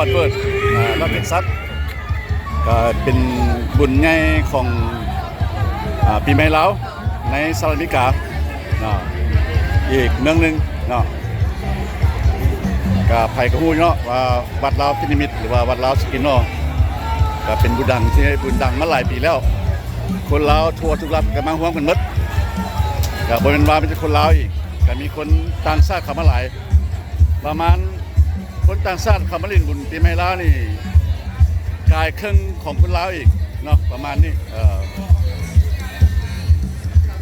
ອດເວີດ ອາ ລັດເທັກຊັສ ກໍເປັນບຸນໃຫຍ່ຂອງ ອາ ປີໃໝ່ລາວໃນສະຫະລັດອາເມລິກາເນາະ ອີກເມືອງໜຶ່ງເນາະ. ກໍໃຜກໍຮູ້ເນາະວ່າວັດລາວພິດນິມິດ ຫຼືວ່າວັດລາວສະກິນນໍ ກໍເປັນບຸນດັງທີ່ ບຸນດັງມາຫຼາຍປີແລ້ວ. ຄົນລາວທົ່ວທຸກລັດກໍມາຮ່ວມກັນໝົດ ກໍບໍ່ແມ່ນວ່າມີແຕ່ຄົນລາວອີກ ກໍມີຄົນຕ່າງຊາດເຂົ້າມາຫຼາຍ ປະມານ ຄົນຕ່າງຊາດເຂົ້າມາຫຼິ້ນບຸນປີໃໝ່ລາວນີ້ ກາຍເຄິ່ງຂອງຄົນລາວອີກເນາະ ປະມານນີ້. ເອີ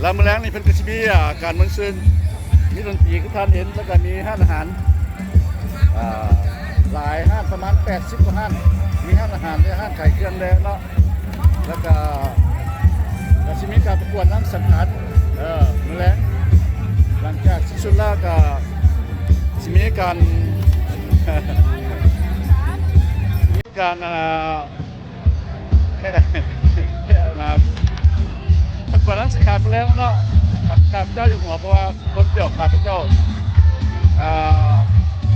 ແລ້ວມື້ແລງນີ້ເພິ່ນກໍຊິມີ ອາ ການມ່ວນຊື່ນ ມີດົນຕີຄືທ່ານເຫັນ ແລ້ວກໍມີຮ້ານອາຫານ ອາ ຫຼາຍຮ້ານ ປະມານແປດສິບກວ່າຮ້ານ ມີຮ້ານອາຫານແດ່ ຮ້ານຂາຍເຄື່ອງແດ່ເນາະ. ແລ້ວກໍ ກໍຊິມີການປະກວດນາງສັງຂານ ເອີ ມື້ແລງ ຫຼັງຈາກສິ້ນສຸດແລ້ວກໍຊິມີການ ມີການ ອ່າ ປະກວດນາງສັງຂານມື້ແລງເນາະ ຂ້າພະເຈົ້າຢູ່ຫົວ ເພາະວ່າ ຄົນດຽວຂ້າພະເຈົ້າ ອ່າ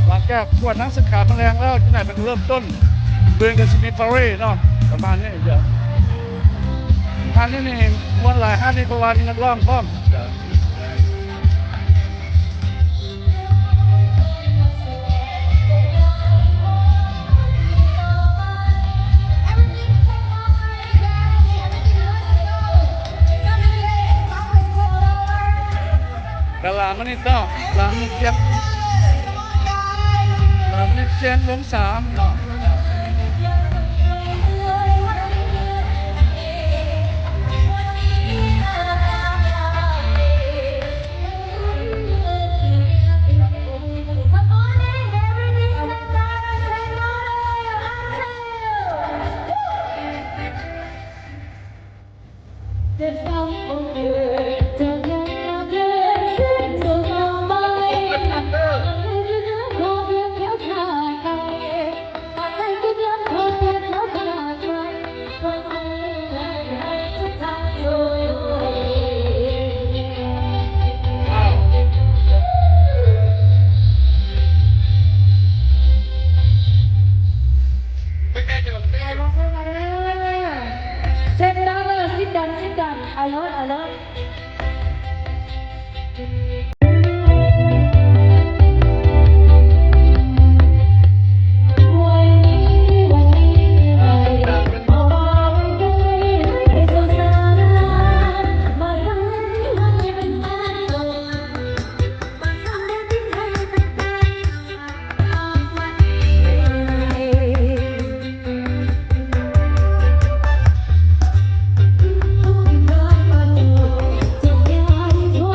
ຫຼັງຈາກປະກວດນາງສັງຂານມື້ແລງແລ້ວ ຈັ່ງໃດມັນເລີ່ມຕົ້ນ ເບິ່ງກໍຊິມີປາເຣດເນາະ ປະມານນີ້. ຮ້ານນີ້ນີ້ມ່ວນຫຼາຍ ຮ້ານນີ້ ເພາະວ່າມີນັກຮ້ອງພ້ອມ. ກະລາມະນິດເນາະ ລາມະນິດແຈນ ລາມະນິດແຈນວົງສາມເນາະ. Ten dollar, sit down, sit down. Alert, alert.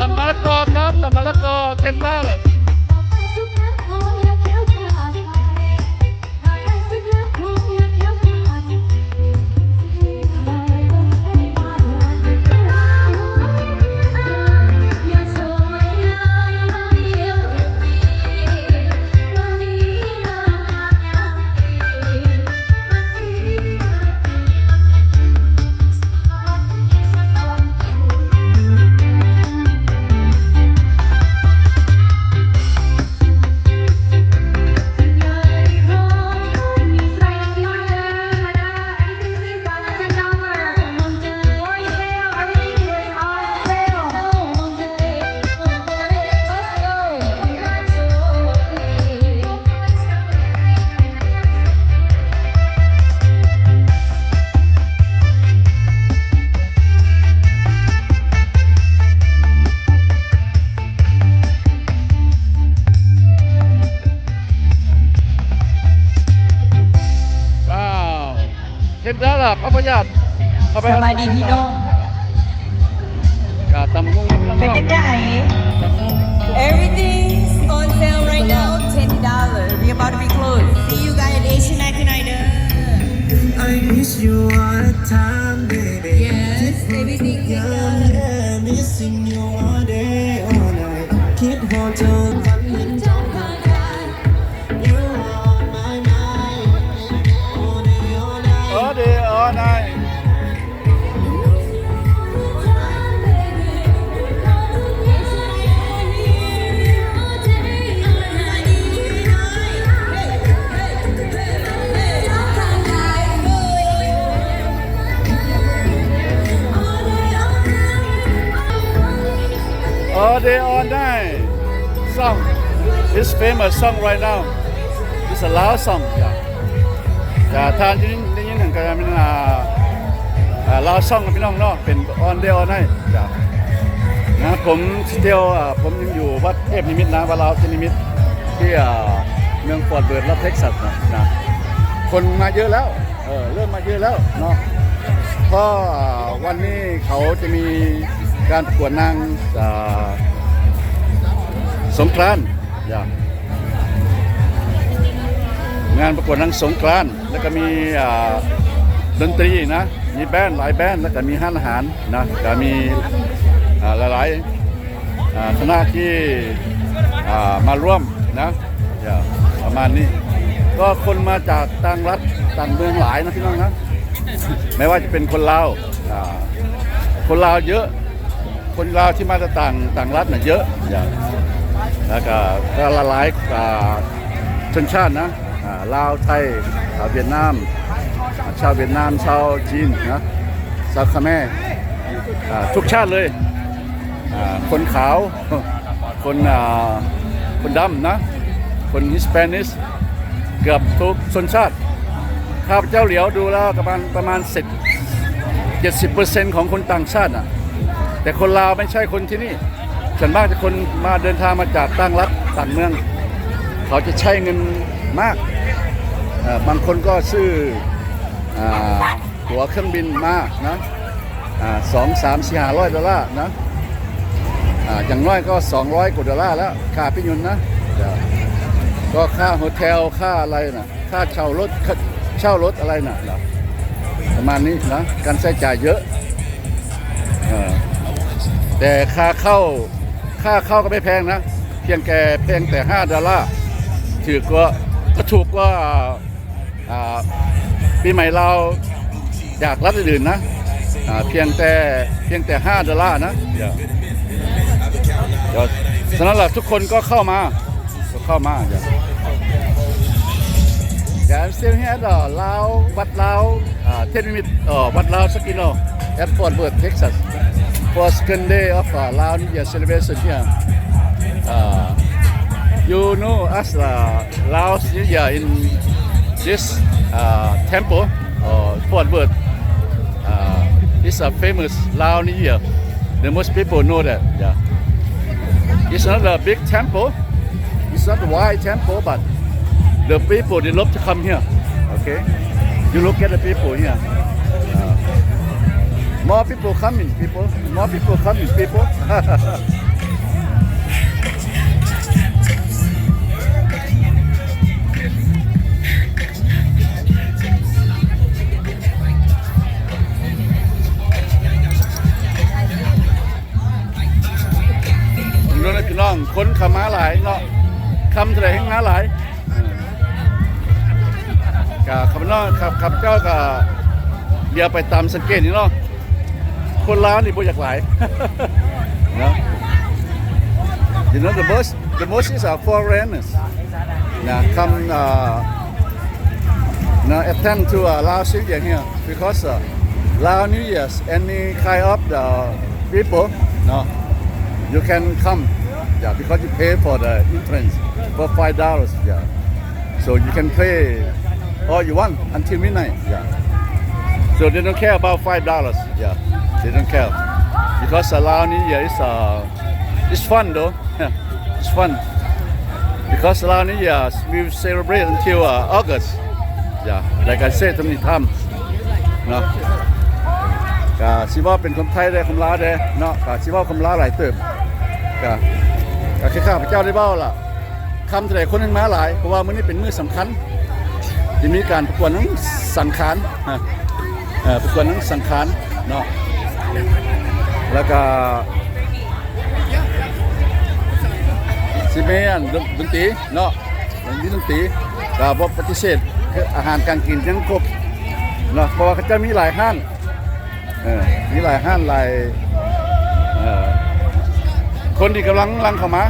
ຕຳມະລະກອຄັບ ຕຳມະລະກອ ເຕັມມາກ. ວ້າວ ເຫັນແລ້ວລະ ພະພະຍາດ ເຂົ້າໄປ ສະບາຍດີພີ່ນ້ອງ ກະຕຳບັກຫຸ່ງ ເປັນຈັ່ງໃດ? Everything's on sale right now, ten dollars. We about to be closed. See you guys at Asian Night tonight. I miss you all the time, baby. Yes, everything ten dollars. Missing you all day, all night. ຄິດຮອດເຈົ້າ You on my mind all day, all night. All day, all night. ເ Day or Night song is famous song right now. It's a Lao song. ຈະ ທ່ານໄດ້ຍິນ ໄດ້ຍິນຫຍັງກໍແມ່ນ ອ່າ ອ່າ ລາວຊອງ ພີ່ນ້ອງເນາະ ເປັນ On Day or Night ຈ້ະ ນະ. ຜົມ Still ອ່າ ຜົມຍັງຢູ່ວັດເທບນິມິດນະ ວັດລາວເທບນິມິດ ທີ່ ອ່າ ເມືອງ Fort Worth ລັດ Texas ນະ ນະ. ຄົນມາເຍອະແລ້ວ ເອີ ເລີ່ມມາເຍອະແລ້ວເນາະ ເພາະ ອ່າ ວັນນີ້ເຂົາຈະມີການປະກວດນາງ ອ່າ ສົງການ ຢ່າ ງານປະກວດນາງສົງການ ແລ້ວກໍມີ ອ່າ ດົນຕີນະ ມີແບນ ຫຼາຍແບນ ແລ້ວກໍມີຮ້ານອາຫານນະ ກໍມີ ອ່າ ຫຼາຍໆ ອ່າ ຄະນະທີ່ ອ່າ ມາຮ່ວມນະ ຢ່າ ປະມານນີ້. ກໍຄົນມາຈາກຕ່າງລັດຕ່າງເມືອງຫຼາຍນະ ພີ່ນ້ອງນະ ແມ້ວ່າຈະເປັນຄົນລາວ ອ່າ ຄົນລາວເຍອະ ຄົນລາວທີ່ມາຈາກຕ່າງ ຕ່າງລັດນະເຍອະ ຢ່າ ແລ້ວກໍ ກໍຫຼາຍໆ ອ່າ ຊົນຊາດນະ ອ່າ ລາວ ໄທ ຊາວຫວຽດນາມ ອ່າ ຊາວຫວຽດນາມ ຊາວຈີນນະ ຊາວຂະແມ ອ່າ ທຸກຊາດເລີຍ ອ່າ ຄົນຂາວ ຄົນ ອ່າ ຄົນດຳນະ ຄົນ Hispanic ເກືອບທຸກຊົນຊາດ. ຂ້າພະເຈົ້າຫຼຽວດູແລ້ວປະມານ ປະມານ ເຈັດສິບເປີເຊັນຂອງຄົນຕ່າງຊາດນະ ແຕ່ຄົນລາວໄມ່ໃຊ່ຄົນທີ່ນີ້ ສ່ວນມາກຈະຄົນມາ ເດີນທາງມາຈາກຕ່າງລັດຕ່າງເມືອງ ເຂົາຈະໃຊ້ເງິນມາກ ເອີ ບາງຄົນກໍຊື້ ອ່າ ຕົ໋ວເຄື່ອງບິນມານະ ອ່າ ສອງ ສາມ ສີ່ ຫ້າຮ້ອຍໂດລານະ ອ່າ ຢ່າງໜ້ອຍກໍສອງຮ້ອຍກວ່າໂດລາແລ້ວ ຄ່າປີ້ຍົນນະ ກໍຄ່າໂຮເທວ ຄ່າອະໄລນະ ຄ່າເຊົ່າລົດ ເຊົ່າລົດອະໄລນະ ປະມານນີ້ນະ ການໃຊ້ຈ່າຍເຍອະ ເອີ ແຕ່ຄ່າເຂົ້າ ຄ່າເຂົ້າກໍໄມ່ແພງນະ ພຽງແຕ່ ພຽງແຕ່ຫ້າໂດລາ ຖືກກວ່າ ກໍຖືກກວ່າ ອ່າ ປີໃໝ່ລາວຈາກລັດອື່ນໆນະ ອ່າ ພຽງແຕ່ ພຽງແຕ່ຫ້າໂດລານະ ສະນັ້ນລະ ທຸກຄົນກໍເຂົ້າມາ ເຂົ້າມາ Yeah, I'm still here at the Lao, ວັດລາວ uh, Tet Myit, uh, ວັດລາວ Saginaw at Fort Worth, Texas, for second day of, uh, Lao New Year celebration here. Uh, you know, as, uh, Lao New Year in this, uh, temple, uh, Fort Worth, uh, is a famous Lao New Year. The most people know that, yeah. It's not a big temple. It's not a wide temple, but the people, they love to come here. Okay? You look at the people here. Uh, more people coming, people. More people coming, people. ເບິ່ງເດີພີ່ນ້ອງ ຄົນເຂົ້າມາຫຼາຍເນາະ ຄ່ຳເທົ່າໃດແຮ່ງມາຫຼາຍ ເອີ ກະຂ້າພະເຈົ້າ ຂ້າພະເຈົ້າກະຫຼຽວໄປຕາມສັງເກດນີ້ເນາະ ຄົນລາວນີ້ບໍ່ຢາກຫຼາຍເນາະ you know, the most, the most is a foreigners ນະ come, uh, you know, attend to, uh, Lao New Year here because, uh, Lao New Year's any kind of the people, no, you can come, yeah, because you pay for the entrance for five dollars, yeah. So you can play all you want until midnight, yeah. So they don't care about five dollars, yeah. They don't care because the Lao New Year is, uh, is fun though. It's fun because Lao New Year we celebrate until, uh, August. Yeah, like I said, so many times ເນາະ ກະຊິເວົ້າເປັນຄົນໄທແດ່ ຄົນລາວແດ່ເນາະ ກະຊິເວົ້າຄົນລາວຫຼາຍເຕີບ ກະ ກະຄືຂ້າພະເຈົ້າໄດ້ເວົ້າລະ ຄ່ຳເທົ່າໃດຄົນແຮ່ງມາຫຼາຍ ເພາະວ່າມື້ນີ້ເປັນມື້ສຳຄັນ ທີ່ມີການປະກວດນາງສັງຂານ ເອີ ປະກວດນາງສັງຂານເນາະ ແລ້ວກະຊິມີອັນດົນຕີເນາະ ມີດົນຕີ ກະບໍ່ປະຕິເສດ ອາຫານການກິນຍັງຄົບເນາະ ເພາະວ່າເຂົາເຈົ້າມີຫຼາຍຮ້ານ ເອີ ມີຫຼາຍຮ້ານຫຼາຍ ເອີ ຄົນທີ່ກຳລັງຫຼັ່ງເຂົ້າມາ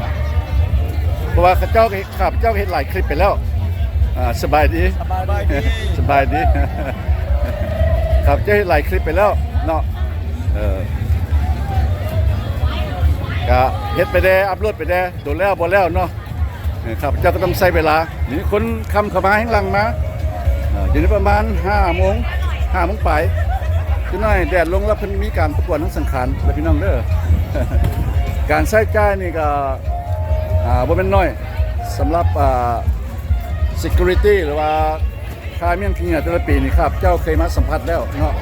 ເພາະວ່າເຂົາເຈົ້າ ຂ້າພະເຈົ້າເຮັດຫຼາຍຄລິບໄປແລ້ວ ອ່າ ສະບາຍດີ ສະບາຍດີ ສະບາຍດີ ຂ້າພະເຈົ້າເຮັດຫຼາຍຄລິບໄປແລ້ວເນາະ ເອີ ກ ກະເຮັດໄປແດ່ ອັບໂຫຼດໄປແດ່ ໂດນແລ້ວບໍ່ແລ້ວເນາະ. ເອີ ຂ້າພະເຈົ້າກໍຕ້ອງໃຊ້ເວລາ. ມີຄົນຄຳເຂົ້າມາແຮ່ງຫຼັງມາ ເອີ ຢູ່ໃນປະມານຫ້າໂມງ ຫ້າໂມງປາຍ. ຈັກໜ້ອຍແດດລົງແລ້ວ ເພິ່ນມີການປະກວດນຳສັງຂານແລ້ວ ພີ່ນ້ອງເດີ. ການໃຊ້ຈ່າຍນີ້ກໍ ອ່າ ບໍ່ແມ່ນໜ້ອຍ ສຳລັບ ອ່າ security ຫຼືວ່າ ຄ່າມ້ຽງຂີ້ເຫຍື້ອແຕ່ລະປີນີ້ ຂ້າພະເຈົ້າເຄີຍມາສຳຜັດແລ້ວເນາະ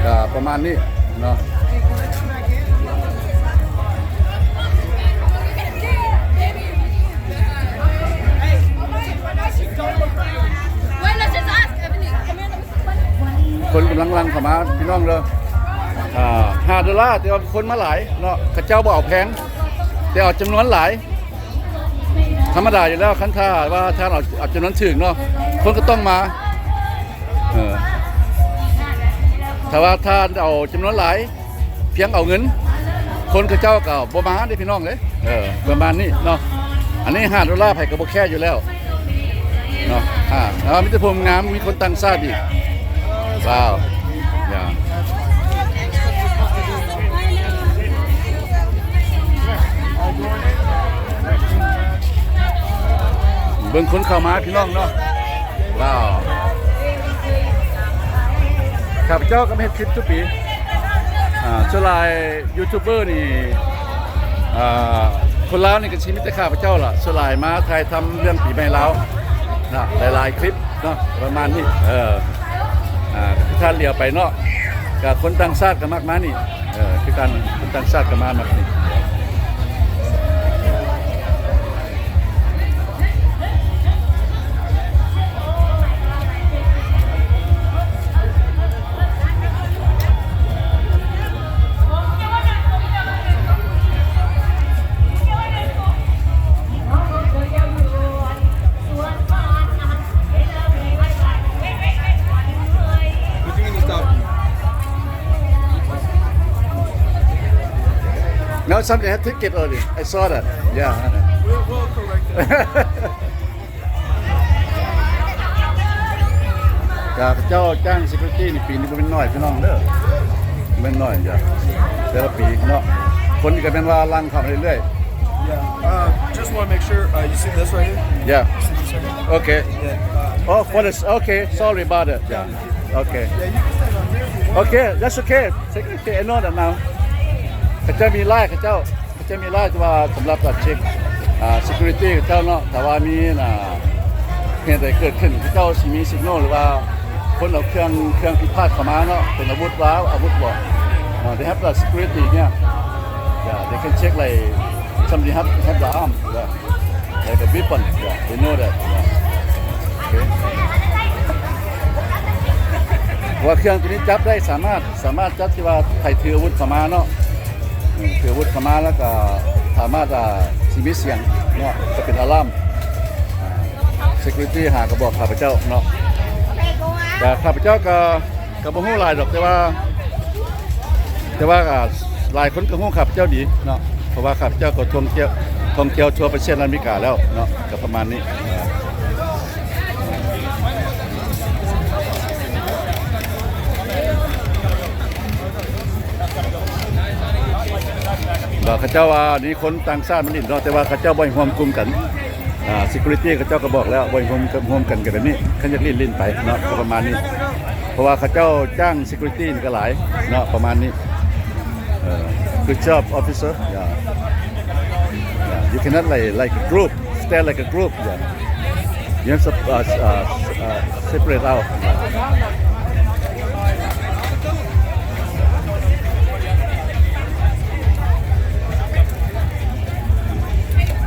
ກໍປະມານນີ້ເນາະ. ຄົນກຳລັງຫຼັ່ງເຂົ້າມາ ພີ່ນ້ອງເດີ. ອ່າ ຫ້າໂດລາ ແຕ່ວ່າຄົນມາຫຼາຍເນາະ ເຂົາເຈົ້າບໍ່ເອົາແພງ ແຕ່ເອົາຈຳນວນຫຼາຍ. ທຳມະດາຢູ່ແລ້ວ ຄັນຖ້າວ່າທ່ານເອົາ ເອົາຈຳນວນຖືກເນາະ ຄົນກໍຕ້ອງມາ. ເອີ ຖ້າວ່າທ່ານເອົາຈຳນວນຫຼາຍ ພຽງເອົາເງິນ ຄົນເຂົາເຈົ້າກໍບໍ່ມາເດ້ ພີ່ນ້ອງເອີຍ. ເອີ ປະມານນີ້ເນາະ. ອັນນີ້ຫ້າໂດລາ ໃຜກໍບໍ່ແຄຢູ່ແລ້ວເນາະ. ອ່າ ມີແຕ່ຜູ້ງາມ ມີຄົນຕ່າງຊາດອີກ. ວ້າວ ຢ່າ ເບິ່ງຄົນເຂົ້າມາ ພີ່ນ້ອງເນາະ. ວ້າວ ຂ້າພະເຈົ້າກໍມາເຮັດຄລິບທຸກປີ. ອ່າ ສ່ວນຫຼາຍຢູທູບເບີນີ້ ອ່າ ຄົນລາວນີ້ກໍຊິມີແຕ່ຂ້າພະເຈົ້າລະ ສ່ວນຫຼາຍມາຖ່າຍທຳເລື່ອງປີໃໝ່ລາວນະ ຫຼາຍໆຄລິບເນາະ ປະມານນີ້. ເອີ ອ່າ ຄືທ່ານຫຼຽວໄປເນາະ ກໍຄົນຕ່າງຊາດກໍມັກມານີ້. ເອີ ຄືກັນ ຄົນຕ່າງຊາດກໍມາມັກນີ້. No, somebody had ticket already. I saw that. Yeah. We'll, we'll correct it. ກະເຂົາເຈົ້າຈ້າງ security ນີ້ ປີນີ້ບໍ່ແມ່ນໜ້ອຍ ພີ່ນ້ອງເດີ ບໍ່ແມ່ນໜ້ອຍຈ້ະ ແຕ່ລະປີເນາະ. ຄົນນີ້ກໍແມ່ນວ່າຫຼັ່ງເຂົ້າມາເລື້ອຍໆ. Yeah. Uh, just wanna make sure, uh, you see this right here? Yeah. You see this right here? Okay. Yeah. Uh, oh, for this. Okay. Sorry about that. Yeah. Okay. Yeah, you can stand on here if you want. Okay, that's okay. Take it. Okay, I know that now. ເຂົາເຈົ້າມີລາຍ ເຂົາເຈົ້າ ເຂົາເຈົ້າມີລາຍທີ່ວ່າສຳລັບການເຊັກ ອ່າ security ເຂົາເຈົ້າເນາະ. ຖ້າວ່າມີ ອ່າ ເຫດໃດເກີດຂຶ້ນ ເຂົາເຈົ້າຊິມີ signal ຫຼືວ່າຄົນເອົາເຄື່ອງ ເຄື່ອງພິກພາດເຂົ້າມາເນາະ ເປັນອາວຸດລາວ ອາວຸດບໍ່ ເນາະ. They have the security here. Yeah, they can check, like, somebody have, have the arm. Yeah. Like a weapon. Yeah, they know that. Yeah. Okay. ເພາະວ່າເຄື່ອງຕົວນີ້ຈັບໄດ້ ສາມາດ ສາມາດຈັບທີ່ວ່າໃຜຖືອາວຸດເຂົ້າມາເນາະ ອືມ ຖືອາວຸດເຂົ້າມາແລ້ວກໍສາມາດ ອ່າ ຊິມີສຽງເນາະ ຈະເປັນອາລາມ security ຫາກໍບອກຂ້າພະເຈົ້າເນາະ. ແຕ່ຂ້າພະເຈົ້າກໍ ກໍບໍ່ຮູ້ຫຼາຍດອກ ແຕ່ວ່າ ແຕ່ວ່າກໍຫຼາຍຄົນກໍຮູ້ຂ້າພະເຈົ້າດີເນາະ ເພາະວ່າຂ້າພະເຈົ້າກໍທ່ອງທ່ຽວ ທ່ອງທ່ຽວທົ່ວປະເທດອາເມລິກາແລ້ວເນາະ ກໍປະມານນີ້. ບອກເຂົາເຈົ້າວ່ານີ້ຄົນຕ່າງຊາດມາຫຼິ້ນເນາະ ແຕ່ວ່າເຂົາເຈົ້າບໍ່ໃຫ້ຮ່ວມກຸ່ມກັນ. ອ່າ security ເຂົາເຈົ້າກໍບອກແລ້ວ ບໍ່ໃຫ້ຮ່ວມ ຮ່ວມກັນກັນແບບນີ້ ຄັນຢາກຫຼິ້ນ ຫຼິ້ນໄປເນາະ ກໍປະມານນີ້ ເພາະວ່າເຂົາເຈົ້າຈ້າງ security ນີ້ກໍຫຼາຍເນາະ ປະມານນີ້. ເອີ good job officer. Yeah. Yeah. You cannot like, like a group, stand like a group. Yeah. You have to, uh, uh, uh, separate out.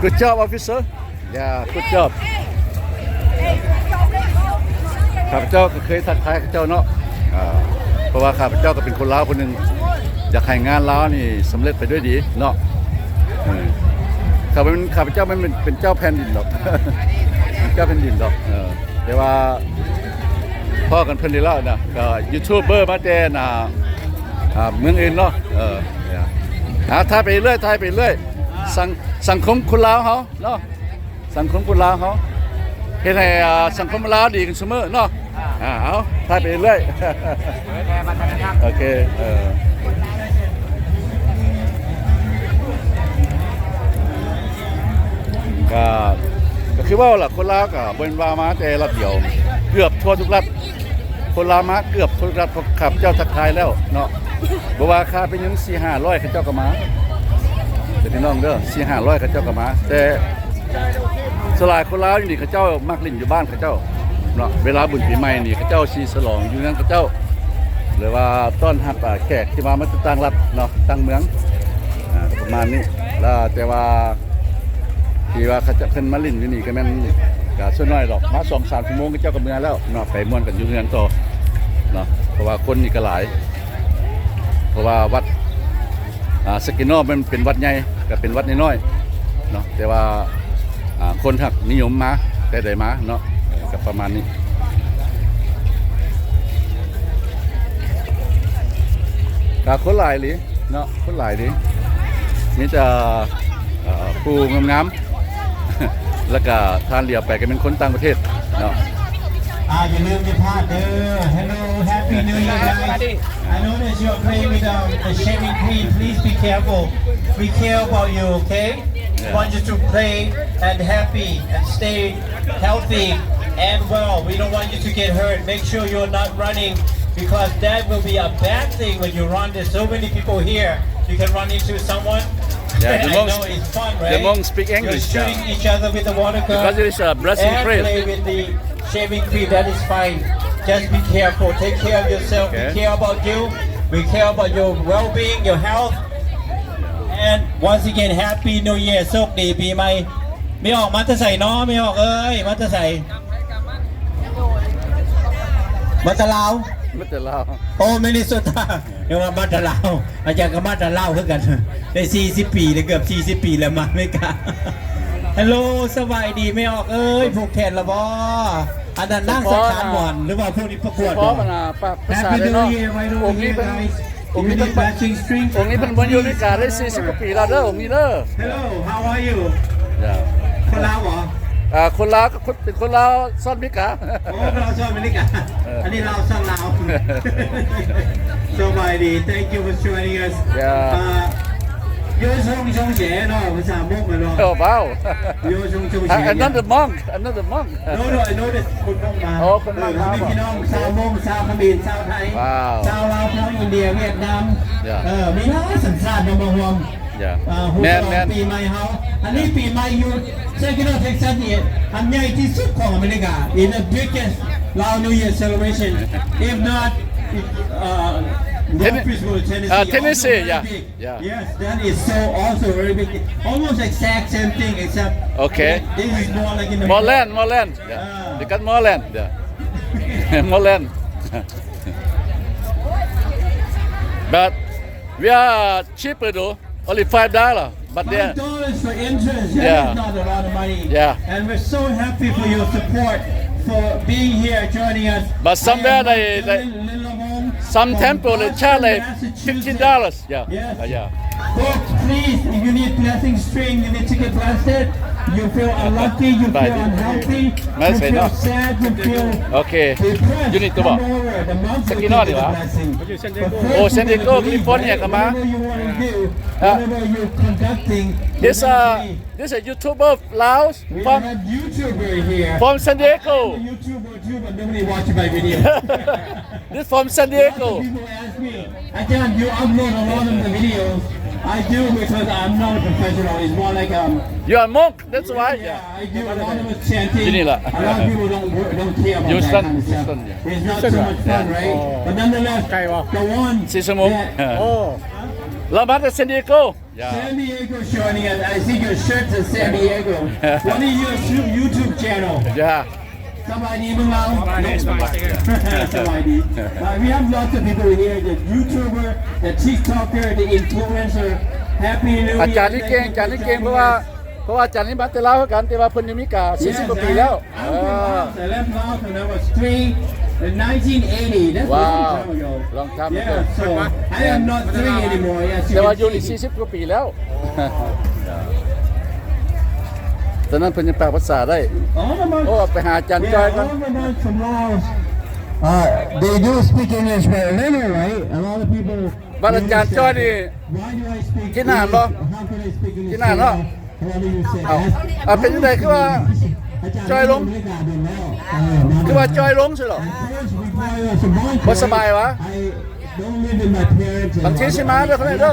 Good job, officer. Yeah, good job. ຂ້າພະເຈົ້າກໍເຄີຍທັກທາຍເຂົາເຈົ້າເນາະ ອ່າ ເພາະວ່າຂ້າພະເຈົ້າກໍເປັນຄົນລາວຄົນໜຶ່ງ ຢາກໃຫ້ງານລາວນີ້ສຳເລັດໄປດ້ວຍດີເນາະ. ເອີ ຂ້າພະ ຂ້າພະເຈົ້າມັນເປັນ ເປັນເຈົ້າແຜ່ນດິນດອກ ເປັນເຈົ້າແຜ່ນດິນດອກ ເອີ ແຕ່ວ່າພໍ້ກັນເພິ່ນນີ້ແລ້ວນະ ກໍຢູທູບເບີມາແຕ່ນະ ອ່າ ເມືອງອື່ນເນາະ. ເອີ ຫາ ຖ່າຍໄປເລື້ອຍ ຖ່າຍໄປເລື້ອຍ ສັງ ສັງຄົມຄົນລາວເຮົາເນາະ ສັງຄົມຄົນລາວເຮົາ ເຮັດໃຫ້ ອ່າ ສັງຄົມລາວດີຂຶ້ນຊຸມື້ເນາະ. ອ່າ ເອົາ ຖ່າຍໄປເລື້ອຍ ເຜີຍແຜ່ວັດທະນະທຳ ໂອເຄ ເອີ. ກໍ ກໍຄືເວົ້າລະ ຄົນລາວກໍບໍ່ແມ່ນວ່າມາແຕ່ລັດດຽວ ເກືອບທົ່ວທຸກລັດ ຄົນລາວມາເກືອບທົ່ວທຸກລັດ ເພາະຂ້າພະເຈົ້າທັກທາຍແລ້ວເນາະ ບໍ່ວ່າຄ່າເປັນຫຍັງ ສີ່ຫ້າຮ້ອຍ ເຂົາເຈົ້າກໍມາ ເດີພີ່ນ້ອງເດີ ສີ່ຫ້າຮ້ອຍ ເຂົາເຈົ້າກໍມາ ແຕ່ສ່ວນຫຼາຍຄົນລາວຢູ່ນີ້ ເຂົາເຈົ້າມັກຫຼິ້ນຢູ່ບ້ານເຂົາເຈົ້າເນາະ ເວລາບຸນປີໃໝ່ນີ້ ເຂົາເຈົ້າຊິສະຫຼອງຢູ່ເຮືອນເຂົາເຈົ້າ ຫຼືວ່າຕ້ອນຮັບ ອ່າ ແຂກທີ່ວ່າມາຈາກຕ່າງລັດເນາະ ຕ່າງເມືອງ ອ່າ ປະມານນີ້ ແລ້ວແຕ່ວ່າ ທີ່ວ່າເຂົາເຈົ້າ ເພິ່ນມາຫຼິ້ນຢູ່ນີ້ກໍແມ່ນ ກໍສ່ວນໜ້ອຍດອກ ມາສອງສາມຊົ່ວໂມງ ເຂົາເຈົ້າກໍເມືອແລ້ວເນາະ ໄປມ່ວນກັນຢູ່ເຮືອນຕໍ່ເນາະ ເພາະວ່າຄົນນີ້ກໍຫຼາຍ ເພາະວ່າວັດ ອ່າ ສະກິນນໍ ມັນເປັນວັດໃຫຍ່ ກໍເປັນວັດນ້ອຍໆເນາະ ແຕ່ວ່າ ອ່າ ຄົນຮັກນິຍົມມາແຕ່ໃດມາເນາະ ກໍປະມານນີ້ ກໍຄົນຫຼາຍອີ່ຫຼີ ເນາະ ຄົນຫຼາຍດີ ມີແຕ່ ເອີ ຜູ້ງາມໆ ແລ້ວກະທ່ານຫຼຽວໄປກໍແມ່ນຄົນຕ່າງປະເທດເນາະ ອ່າ ຢ່າລືມຢ່າພາດເດີ Hello Happy New Year guys. I noticed you're playing with um, the shaving cream. Please be careful. We care about you, okay? We want you to play and happy and stay healthy and well. We don't want you to get hurt. Make sure you're not running because that will be a bad thing when you run. There's so many people here. You can run into someone. Yeah, the monks, I know it's fun, right? The monks speak English. You're shooting each other with the water gun. Because it is a blessing and play with the shaving cream. That is fine. Just be careful. Take care of yourself. Okay. We care about you. We care about your well-being, your health. And once again, Happy New Year. ໂຊກດີປີໃໝ່. ແມ່ອອກມາແຕ່ໃສນໍ ແມ່ອອກເອີຍ ມາແຕ່ໃສ? ມາແຕ່ລາວ ມາແຕ່ລາວ ໂອ້ ມິນນິໂຊຕາ ເອີ້ນວ່າມາແຕ່ລາວ ອາຈານກໍມາແຕ່ລາວຄືກັນ ໄດ້ສີ່ສິບປີແລ້ວ ເກືອບສີ່ສິບປີແລ້ວ ມາອາເມລິກາ. Hello ສະບາຍດີແມ່ອອກເອີຍ ຜູກແຂນລະບໍ່? ອັນນັ້ນນາງສັງຂານໝອນ ຫຼືວ່າຜູ້ນີ້ປະກວດບໍ່? ພວກນີ້ປະກວດບໍ່? ໂອ້ ມີເພິ່ນ ອົງນີ້ເພິ່ນ ອົງນີ້ເພິ່ນມາຢູ່ອາເມລິກາໄດ້ສີ່ສິບກວ່າປີແລ້ວເດີ ອົງນີ້ເດີ. Hello, how are you? ຄົນລາວບໍ່? ອ່າ ຄົນລາວ ເປັນຄົນລາວຊາວອາເມລິກາ. ໂອ້ ຄົນລາວຊາວອາເມລິກາ ເອີ ອັນນີ້ລາວຊາວລາວ. ສະບາຍດີ Thank you for joining us. ເອີ ໂຢຊົງຊົງເຈເນາະ ພາສາມົ້ງເນາະ. ໂອ້ ວ້າວ ໂຢຊົງຊົງເຈ. Another monk, another monk. No, no, I know this. ຄົນມົ້ງມາ ໂອ້ ຄົນມົ້ງມາ ເອີ ມີພີ່ນ້ອງຊາວມົ້ງ ຊາວຂະເໝນ ຊາວໄທ ຊາວລາວ ຊາວອິນເດຍ ຫວຽດນາມ ເອີ ມີຫຼາຍສັນຊາດນຳມາຮ່ວມ ເອີ ແມ່ນໆ ປີໃໝ່ເຮົາ. ອັນນີ້ປີໃໝ່ຢູ່ Saginaw Texas ນີ້ ອັນໃຫຍ່ທີ່ສຸດຂອງອາເມລິກາ It's the biggest Lao New Year celebration. If not, uh, Nashville, Tennessee, Tennessee, yeah. Yeah. Yes, that is so also very big. Almost exact same thing except okay. This is more like in the more land, more land. Yeah. They got more land. Yeah. More land. But we are cheaper though. Only five dollar. But there five dollars for entrance. That is not a lot of money. Yeah. And we're so happy for your support for being here joining us. But somewhere they, they some temple they charge like fifteen dollars. Yeah. Yes. Uh, yeah. Folks, please, if you need blessing string, you need to get blessed. You feel unlucky, you feel unhealthy, you feel sad, you feel depressed. Come over. The monks will give you the blessing. ໂອ້ San Diego California ກໍມາ. Whatever you want to do, whatever you're conducting, this uh this a YouTuber Laos from YouTuber here. From San Diego. YouTuber too, but nobody watch my video. This from San Diego. People ask me, Ajahn, you upload a lot of the videos. I do because I'm not a professional. It's more like um. You're a monk, that's why. Yeah, I do a lot of chanting. A lot of people don't don't care about that kind of stuff. It's not so much fun, right? But nonetheless, the one ສີ່ຊົ່ວໂມງ ລາວມາແຕ່ San Diego. Yeah. San Diego joining us. I see your shirt says San Diego. What is your YouTube channel? Yeah. ສະບາຍດີເມືອງລາວ. ສະບາຍດີ ສະບາຍດີ ສະບາຍດີ. Uh, we have lots of people here, the YouTuber, the TikToker, the influencer. Happy New Year. ອາຈານນີ້ເກັ່ງ ອາຈານນີ້ເກັ່ງ ເພາະວ່າ ເພາະວ່າອາຈານນີ້ມາແຕ່ລາວຄືກັນ ແຕ່ວ່າເພິ່ນຢູ່ອາເມລິກາສີ່ສິບກວ່າປີແລ້ວ. I'm from Laos. I left Laos when I was three in nineteen eighty. That's a long time ago. Wow. Long time ago. Yeah, so I am not three anymore. Yes, you can see. ແຕ່ວ່າຢູ່ນີ້ສີ່ສິບກວ່າປີແລ້ວ. ຕອນນັ້ນເພິ່ນຍັງປາກພາສາໄດ້. All the monks. ໂອ້ ໄປຫາອາຈານຈອຍກ່ອນ. Yeah, all the monks from Laos. Uh, they do speak English, but a little, right? A lot of people. ບັດອາຈານຈອຍນີ້ Why do I speak English? How could I speak English? ກິນອາຫານບໍ່? ກິນອາຫານເນາະ. ເອົາ ເອົາ ເປັນຈັ່ງໃດ ຄືວ່າຈ່ອຍລົງ? ຄືວ່າຈ່ອຍລົງຊີ້ເນາະ? ບໍ່ສະບາຍຫວາ? ບາງທີຊິມາເດີ ເດີ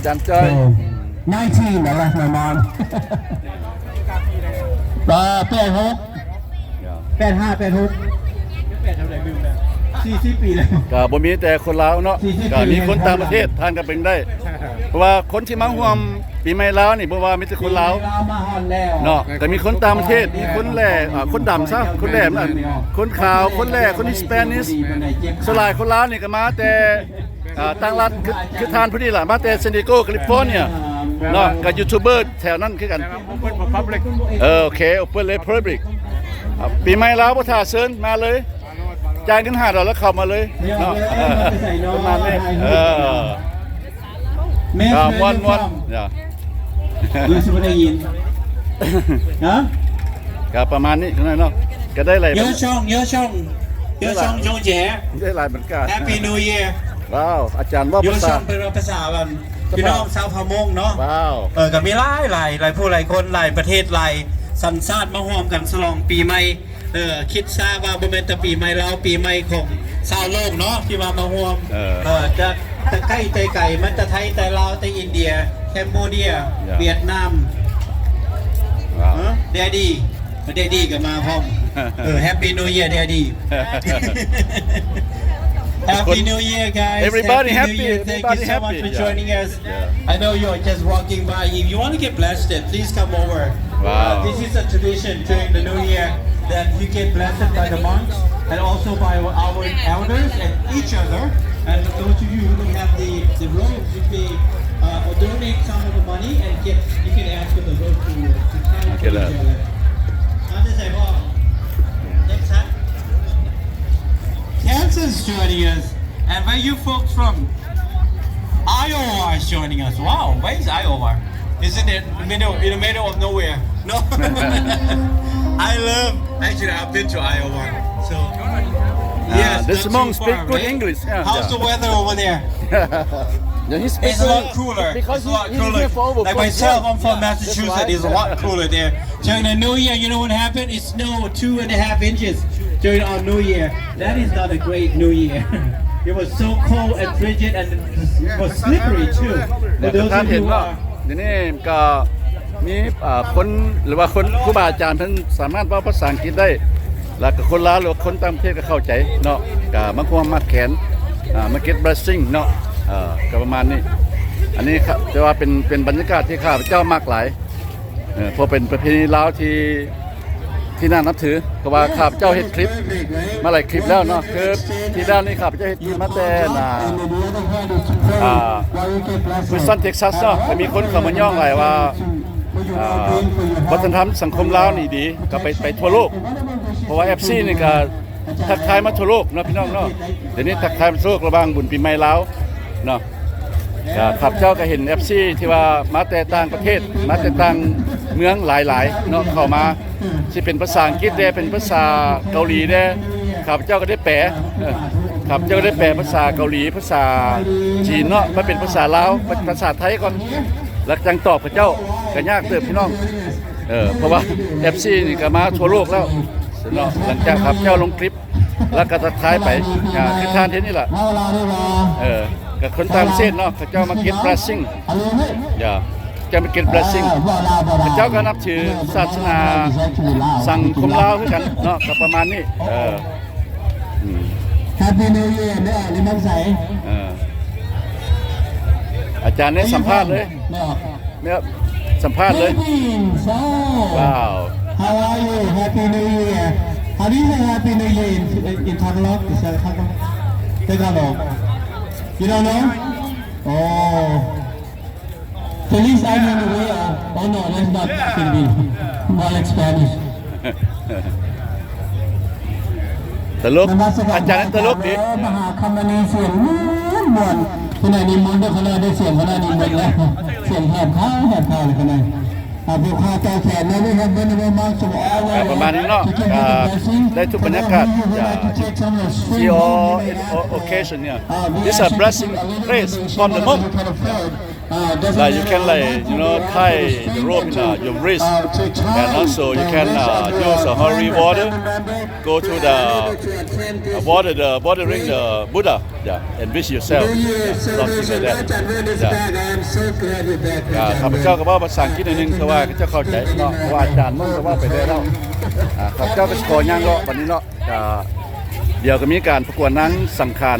ຈານຈ່ອຍ. Nineteen, I left my mom. ເອີ ແປດຫົກ ແປດຫ້າ ແປດຫົກ ແປດເທົ່າໃດລືມແລ້ວ ສີ່ສິບປີແລ້ວ. ກໍບໍ່ມີແຕ່ຄົນລາວເນາະ ສີ່ສິບປີ ກໍມີຄົນຕ່າງປະເທດ ທ່ານກໍເປັນໄດ້ ເພາະວ່າຄົນທີ່ມາຮ່ວມປີໃໝ່ລາວນີ້ ບໍ່ວ່າມີແຕ່ຄົນລາວເນາະ ກໍມີຄົນຕ່າງປະເທດ ມີຄົນແຫຼ້ ອ່າ ຄົນດຳຊະ ຄົນແຫຼ້ ຄົນຂາວ ຄົນແຫຼ້ ຄົນ Hispanic ສ່ວນຫຼາຍຄົນລາວນີ້ກໍມາແຕ່ ອ່າ ຕ່າງລັດ ຄື ຄືທ່ານຜູ້ນີ້ລະ ມາແຕ່ San Diego California ເນາະ ກໍຢູທູບເບີແຖວນັ້ນຄືກັນ. Open for public. ເອີ ໂອເຄ Open for public. ອ່າ ປີໃໝ່ລາວບໍ່ຖ້າເຊີນ ມາເລີຍ ຈ່າຍເງິນຫ້າດອນ ແລ້ວເຂົ້າມາເລີຍເນາະ. ເອີ ປະມານນີ້ ເອີ ກໍມ່ວນໆ ຮູ້ສຶກວ່າໄດ້ຍິນ ຮະ ກໍປະມານນີ້ເນາະ ກໍໄດ້ຫຼາຍ Your song, your song, your song, ໄດ້ຫຼາຍເໝືອນກັນ. Happy New Year. ວ້າວ ອາຈານເວົ້າພາສາ ເປັນພາສາອັນ ພີ່ນ້ອງຊາວເຜົ່າມົ້ງເນາະ. ວ້າວ ເອີ ກໍມີຫຼາຍໆ ຫຼາຍຜູ້ຫຼາຍຄົນ ຫຼາຍປະເທດ ຫຼາຍສັນຊາດ ມາຮ່ວມກັນສະຫຼອງປີໃໝ່. ເອີ ຄິດຊະວ່າບໍ່ແມ່ນແຕ່ປີໃໝ່ລາວ ປີໃໝ່ຂອງຊາວໂລກເນາະ ທີ່ວ່າມາຮ່ວມ ເອີ ຈາກແຕ່ໃກ້ແຕ່ໄກ ມາແຕ່ໄທ ແຕ່ລາວ ແຕ່ອິນເດຍ ແຄມໂບເດຍ ຫວຽດນາມ. ແດດດີ້ ແດດດີ້ກໍມາພ້ອມ. ເອີ Happy New Year, Daddy. Happy New Year, guys. Everybody happy. Thank you so much for joining us. I know you're just walking by. If you want to get blessed, please come over. Wow. Uh, this is a tradition during the New Year that you get blessed by the monks and also by our elders and each other. And those of you who don't have the, the robes, you may, uh, donate some of the money and get, you can ask for the robe to, to carry for each other. Next time. Kansas joining us. And where you folks from? Iowa is joining us. Wow, where is Iowa? Is it in the middle, in the middle of nowhere? No. I love, actually, I've been to Iowa. So, yes, this monk speak good English. Yeah, how's the weather over there? It's a lot cooler. It's a lot cooler. Like myself, I'm from Massachusetts. It's a lot cooler there. During the New Year, you know what happened? It snowed two and a half inches during our New Year. That is not a great New Year. It was so cold and frigid and it was slippery too. For those of you who are ດຽວນີ້ກໍມີ ອ່າ ຄົນ ຫຼືວ່າຄົນ ຄູບາອາຈານເພິ່ນສາມາດເວົ້າພາສາອັງກິດໄດ້ ແລ້ວກໍຄົນລາວ ຫຼືວ່າຄົນຕ່າງປະເທດກໍເຂົ້າໃຈເນາະ ກໍມາຮ່ວມມັດແຂນ ອ່າ ມາເກັດ blessing ເນາະ ເອີ ກໍປະມານນີ້. ອັນນີ້ ແຕ່ວ່າເປັນ ເປັນບັນຍາກາດທີ່ຂ້າພະເຈົ້າມັກຫຼາຍ ເອີ ເພາະເປັນປະເພນີລາວທີ່ ທີ່ໜ້ານັບຖື ເພາະວ່າຂ້າພະເຈົ້າເຮັດຄລິບມາຫຼາຍຄລິບແລ້ວເນາະ. ຄືທີ່ແລ້ວນີ້ຂ້າພະເຈົ້າເຮັດຄລິບມາແຕ່ ອ່າ ອ່າ Houston Texas ເນາະ ກໍມີຄົນເຂົ້າມາຍ້ອງຫຼາຍວ່າ ອ່າ ວັດທະນະທຳສັງຄົມລາວນີ້ດີ ກໍໄປ ໄປທົ່ວໂລກ ເພາະວ່າ ເອັຟ ຊີ ນີ້ກໍ ທັກທາຍມາທົ່ວໂລກເນາະ ພີ່ນ້ອງເນາະ. ດຽວນີ້ທັກທາຍມາທົ່ວໂລກ ລະຫວ່າງບຸນປີໃໝ່ລາວເນາະ. ກໍຂ້າພະເຈົ້າກໍເຫັນ ເອັຟ ຊີ ທີ່ວ່າມາແຕ່ຕ່າງປະເທດ ມາແຕ່ຕ່າງເມືອງຫຼາຍໆເນາະ ເຂົ້າມາ ຊິເປັນພາສາອັງກິດແດ່ ເປັນພາສາເກົາຫຼີແດ່ ຂ້າພະເຈົ້າກໍໄດ້ແປ ເອີ ຂ້າພະເຈົ້າກໍໄດ້ແປພາສາເກົາຫຼີ ພາສາຈີນເນາະ ມາເປັນພາສາລາວ ເປັນພາສາໄທກ່ອນ ແລ້ວຈັ່ງຕອບເຂົາເຈົ້າ ກໍຍາກເຕີບ ພີ່ນ້ອງ. ເອີ ເພາະວ່າ ເອັຟ ຊີ ນີ້ກໍມາທົ່ວໂລກແລ້ວເນາະ ຫຼັງຈາກຂ້າພະເຈົ້າລົງຄລິບ ແລ້ວກໍທັກທາຍໄປ ອ່າ ຄືທ່ານເຫັນນີ້ລະ ເອີ ກໍຄົນຕ່າງປະເທດເນາະ ເຂົາເຈົ້າມາເກັດ blessing ຢ່າ ເຈົ້າມາເກັດ blessing ເຂົາເຈົ້າກໍນັບຖືສາສະໜາສັງຄົມລາວຄືກັນເນາະ ກໍປະມານນີ້. ເອີ ອືມ Happy New Year ເດີ ນີ້ມັນໃສ ເອີ ອາຈານໄດ້ສຳພາດເລີຍ ແມ່ນ ສຳພາດເລີຍ. Philippines, oh. Wow. How are you? Happy New Year. How do you say Happy New Year in, in, in Tagalog? Is that Tagalog? Tagalog? You don't know? Oh. Feliz Año Nuevo. Oh, no, that's not Filipino. More like Spanish. ຕະຫຼົກ ນະມັດສະການ ອາຈານຕະຫຼົກດີ ມະຫາຄຳມະນີ ສຽງມ່ວນໆ ຄະນະນິມົນເດີ ຄະນະໄດ້ສຽງ ຄະນະນິມົນແລ້ວ ສຽງແຫບຄາວ ແຫບຄາວເລີຍຄະນະ ອ່າ ເພື່ອຄາວຕໍ່ແຂນ ແລ້ວໄດ້ແຮບເບິ່ງ ເບິ່ງມາ ປະມານນີ້ເນາະ ກໍໄດ້ທຸກບັນຍາກາດ yeah, see all in all occasion, yeah. This a blessing place from the monk. Like you can, like, you know, tie the rope in, uh, your wrist, and also you can, uh, use a holy water, go to the, uh, water, the watering the Buddha, yeah, and wish yourself, yeah, something like that. Yeah. ຂ້າພະເຈົ້າກໍເວົ້າພາສາອັງກິດໜ້ອຍໜຶ່ງ ເພາະວ່າເຂົາເຈົ້າເຂົ້າໃຈເນາະ ເພາະວ່າອາຈານມັນກໍເວົ້າໄປແລ້ວເນາະ. ອ່າ ຂ້າພະເຈົ້າກໍຊິຂໍຍ່າງເລາະບັດນີ້ເນາະ. ກໍດຽວກໍມີການປະກວດນາງສັງຂານ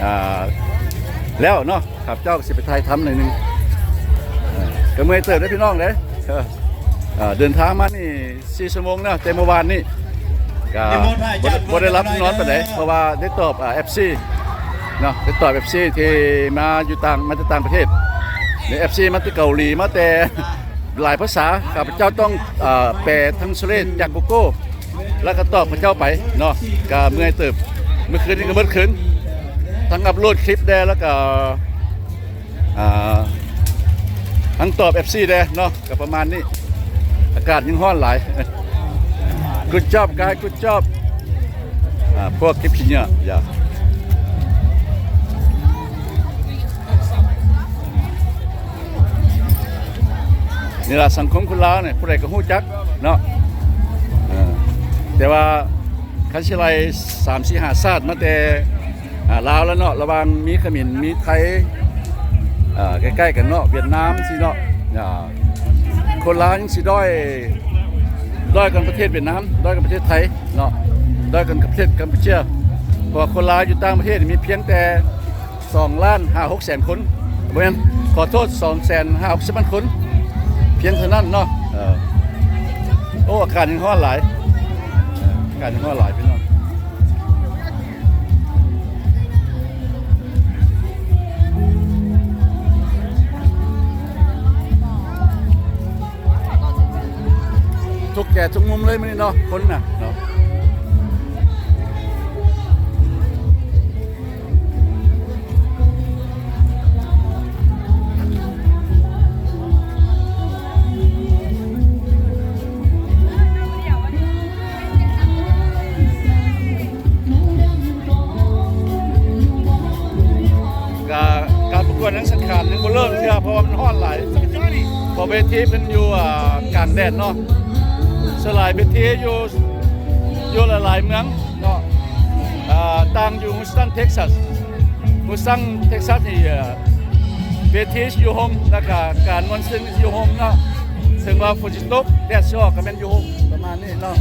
ອ່າ ແລ້ວເນາະ, ຂ້າພະເຈົ້າກໍຊິໄປຖ່າຍທຳໜ້ອຍໜຶ່ງ. ເອີ ກໍເມື່ອຍເຕີບເດ້ພີ່ນ້ອງເດ້. ເອີ ເດີນທາງມານີ້ສີ່ຊົ່ວໂມງແລ້ວ ແຕ່ເມື່ອວານນີ້ກໍບໍ່ໄດ້ ບໍ່ໄດ້ຫຼັບນອນປານໃດ ເພາະວ່າໄດ້ຕອບ ອ່າ ເອັຟຊີເນາະ, ໄດ້ຕອບເອັຟຊີທີ່ມາຢູ່ຕ່າງ ມາແຕ່ຕ່າງປະເທດ, ມີເອັຟຊີມາແຕ່ເກົາຫຼີ ມາແຕ່ ຫຼາຍພາສາ. ຂ້າພະເຈົ້າຕ້ອງ ເອີ ແປທັນສະເລດຈາກ Google ແລ້ວກໍຕອບເຂົາເຈົ້າໄປເນາະ, ກໍເມື່ອຍເຕີບ. ມື້ຄືນນີ້ກໍໝົດຄືນ ທັງອັບໂຫຼດຄລິບແດ່ ແລ້ວກໍ ອ່າ ທັງຕອບເອັຟຊີແດ່ເນາະ, ກໍປະມານນີ້. ອາກາດຍັງຮ້ອນຫຼາຍ. Good job, guys, good job. ອ່າ ພວກເກັບຂີ້ເຫຍື້ອ ຢ່າ ນີ້ລະສັງຄົມຄົນລາວນີ້ ຜູ້ໃດກໍຮູ້ຈັກເນາະ. ເອີ ແຕ່ວ່າຄັນຊິໄລ່ສາມ ສີ່ ຫ້າຊາດມາແຕ່ ອ່າ ລາວແລ້ວເນາະ, ລະຫວ່າງມີຂະເໝນ ມີໄທ ເອີ ໃກ້ໆກັນເນາະ, ຫວຽດນາມຊີ້ເນາະ. ອ່າ ຄົນລາວຍັງຊິດ້ອຍ ດ້ອຍກວ່າປະເທດຫວຽດນາມ, ດ້ອຍກວ່າປະເທດໄທເນາະ, ດ້ອຍກວ່າປະເທດກຳປູເຈຍ. ເພາະວ່າຄົນລາວຢູ່ຕ່າງປະເທດມີພຽງແຕ່ ສອງລ້ານຫ້າຫົກແສນຄົນ, ບໍ່ແມ່ນ ຂໍໂທດ ສອງແສນຫ້າຫົກສິບພັນຄົນພຽງເທົ່ານັ້ນເນາະ. ເອີ ໂອ້ ອາກາດຍັງຮ້ອນຫຼາຍ, ອາກາດຍັງຮ້ອນຫຼາຍພີ່ນ້ອງ. ທຸກແກ່ທຸກມຸມເລີຍມື້ນີ້ເນາະ, ຄົນນະເນາະ. ກະການປະກວດນາງສັງຂານຍັງບໍ່ເລີ່ມເທື່ອ ເພາະວ່າມັນຮ້ອນຫຼາຍ, ເພາະເວທີເພິ່ນຢູ່ ອ່າ ກາງແດດເນາະ. ສ່ວນຫຼາຍເວທີຢູ່ ຢູ່ຫຼາຍໆເມືອງເນາະ, ອ່າ ຕ່າງຢູ່ Houston Texas, Houston Texas ນີ້ ເວທີຢູ່ໂຮມ ແລ້ວກະການມ່ວນຊື່ນຢູ່ໂຮມເນາະ. ເຖິງວ່າຝົນຊິຕົກ ແດດຊິອອກ ກໍແມ່ນຢູ່ໂຮມ ປະມານນີ້ເນາະ.